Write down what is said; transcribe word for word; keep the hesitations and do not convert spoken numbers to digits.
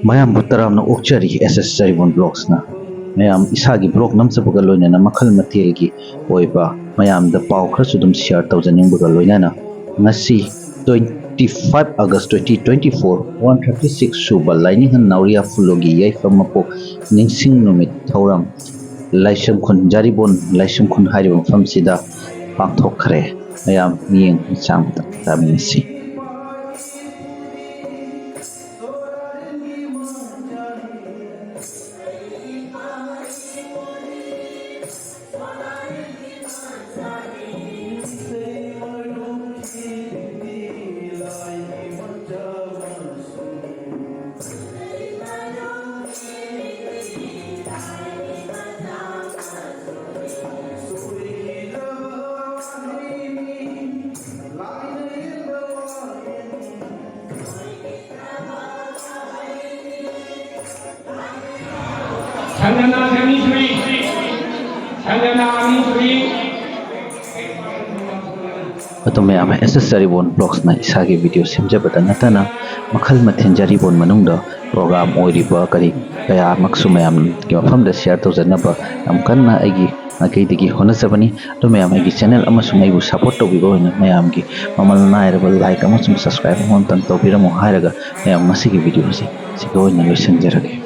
ꯃꯌꯥꯝꯕꯨ ꯇꯔꯥꯝꯅ ꯑꯣꯛꯆꯔꯤ ꯑꯦꯁ ꯑꯦꯁ ꯆꯔꯤꯕꯣꯟ ꯕ꯭ꯂꯣꯛꯁꯅ꯫ ꯃꯌꯥꯝ ꯏꯁꯥꯒꯤ ꯕ꯭ꯂꯣꯛ ꯅꯝꯖꯕꯒ ꯂꯣꯏꯅꯅ ꯃꯈꯜ ꯃꯊꯦꯜꯒꯤ ꯑꯣꯏꯕ ꯃꯌꯥꯝꯗ ꯄꯥꯎ ꯈꯔꯁꯨ ꯑꯗꯨꯝ ꯁꯤꯌꯥꯔ ꯇꯧꯖꯅꯤꯡꯕꯒ ꯂꯣꯏꯅꯅ ꯉꯁꯤ twenty five August twenty twenty four, one thirty six ꯁꯨꯕ ꯂꯥꯏꯅꯤꯡꯍꯟ ꯅꯥꯎꯔꯤꯌꯥ ꯐꯨꯂꯣꯒꯤ ꯌꯥꯏꯐ ꯃꯄꯣꯛ ꯅꯤꯡꯁꯤꯡ ꯅꯨꯃꯤꯠ ꯊꯧꯔꯝ ꯂꯥꯏꯁꯝꯈꯨꯟ, ꯖꯥꯔꯤꯕꯣꯟ ꯂꯥꯏꯁꯝꯈꯨꯟ ꯍꯥꯏꯔꯤꯕ ꯃꯐꯝꯁꯤꯗ ꯄꯥꯡꯊꯣꯛꯈ꯭ꯔꯦ꯫ ꯃꯌꯥꯝ ꯃꯤꯠꯌꯦꯡ ꯃꯤꯠꯆꯥꯡ ꯇꯥꯃꯤꯟꯅꯁꯤ꯫ ꯁꯪꯒꯅꯥ ꯑꯅꯤꯁꯨꯏ, ꯁꯪꯒꯅꯥ ꯑꯅꯤꯁꯨꯏ꯫ ꯑꯗꯨ ꯃꯌꯥꯝ, ꯑꯦꯁ ꯑꯦꯁ ꯖꯔꯤꯕꯣꯟ ꯕ꯭ꯂꯣꯛꯁꯅ ꯏꯁꯥꯒꯤ ꯚꯤꯗꯤꯑꯣ ꯁꯦꯝꯖꯕꯗ ꯅꯠꯇꯅ ꯃꯈꯜ ꯃꯊꯦꯜ ꯖꯔꯤꯕꯣꯟ ꯃꯅꯨꯡꯗ ꯄ꯭ꯔꯣꯒ꯭ꯔꯥꯝ ꯑꯣꯏꯔꯤꯕ ꯀꯔꯤ ꯀꯌꯥꯃꯛꯁꯨ ꯃꯌꯥꯝꯒꯤ ꯃꯐꯝꯗ ꯁꯤꯌꯥꯔ ꯇꯧꯖꯅꯕ ꯌꯥꯝ ꯀꯟꯅ ꯑꯩꯒꯤ ꯃꯥꯏꯀꯩꯗꯒꯤ ꯍꯣꯠꯅꯖꯕꯅꯤ꯫ ꯑꯗꯨ ꯃꯌꯥꯝ, ꯑꯩꯒꯤ ꯆꯦꯅꯦꯜ ꯑꯃꯁꯨꯡ ꯑꯩꯕꯨ ꯁꯄꯣꯔꯠ ꯇꯧꯕꯤꯕ ꯑꯣꯏꯅ ꯃꯌꯥꯝꯒꯤ ꯃꯃꯜ ꯅꯥꯏꯔꯕ ꯂꯥꯏꯛ ꯑꯃꯁꯨꯡ ꯁꯕꯁꯀ꯭ꯔꯥꯏꯕ ꯑꯃ ꯑꯃꯇꯪ ꯇꯧꯕꯤꯔꯝꯃꯨ ꯍꯥꯏꯔꯒ ꯃꯌꯥꯝ ꯉꯁꯤꯒꯤ ꯚꯤꯗꯤꯑꯣ ꯑꯁꯤ ꯁꯤꯗ ꯑꯣꯏꯅ ꯂꯣꯏꯁꯤꯟꯖꯔꯒꯦ꯫